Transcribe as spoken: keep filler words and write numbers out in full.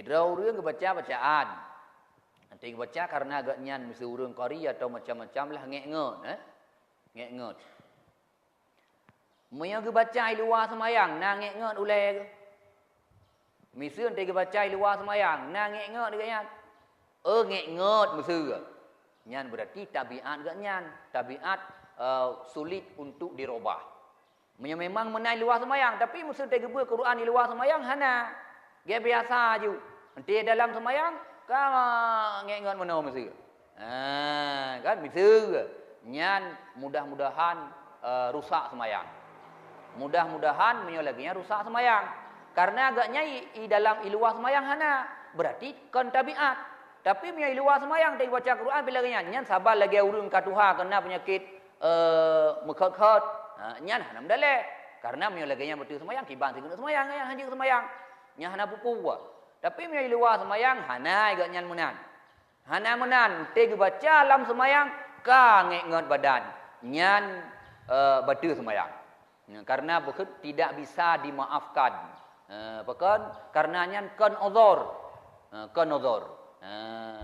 Droe ureuëng geubaca bacaan. Nanti geubaca karena geuhnyan miseue ureuëng qari atau macam-macam lah ngék ngeut, eh? Ngék ngeut. Meunyoe geubaca i luwa seumayang, na ngék ngeut ulée geuh. Miseue nanti geubaca i luwa seumayang, na ngék ngeut geuhnyan. Eh, ngék ngeut miseue. Nyan berarti tabiat geuhnyan, tabiat, eh, sulit untuk dirubah. Meunyoe memang meunan i luwa seumayang, tapi meuseuti geubeuet Quran i luwa seumayang, hana. Gét biasa ju. Nanti dalam seumayang, ka ngék ngeut meunoe miseue. Ha, kan, miseue. Nyan mudah-mudahan, eh, rusak seumayang. Mudah-mudahan meunyoe lagée nyan rusak seumayang. Karena agaknya i, i dalam i luwa seumayang hana. Berarti kon tabiat. Tapi meunyoe i luwa seumayang, teubaca Quran pih lagée nyan, nyan saban lagée ureuëng ka tuha keuna peunyakét, eh, meukhot-khot. Ha, nyan hana meudaleh. Karena meunyoe lagée nyan beutôi seumayang, kiban sigeuneuek seumayang, nyan hanjeuet seumayang. Nyan hana peue-peue. Tapi meunyoe i luwa seumayang, hana geuhnyan meunan. Hana meunan, teubaca lam seumayang, ka ngék ngeut badan. Nyan, eh, beutôi seumayang. Ya, karena bukon tidak bisa dimaafkan. Eh, pakon? Karena nyan kon uzur. Eh, kon uzur. Eh.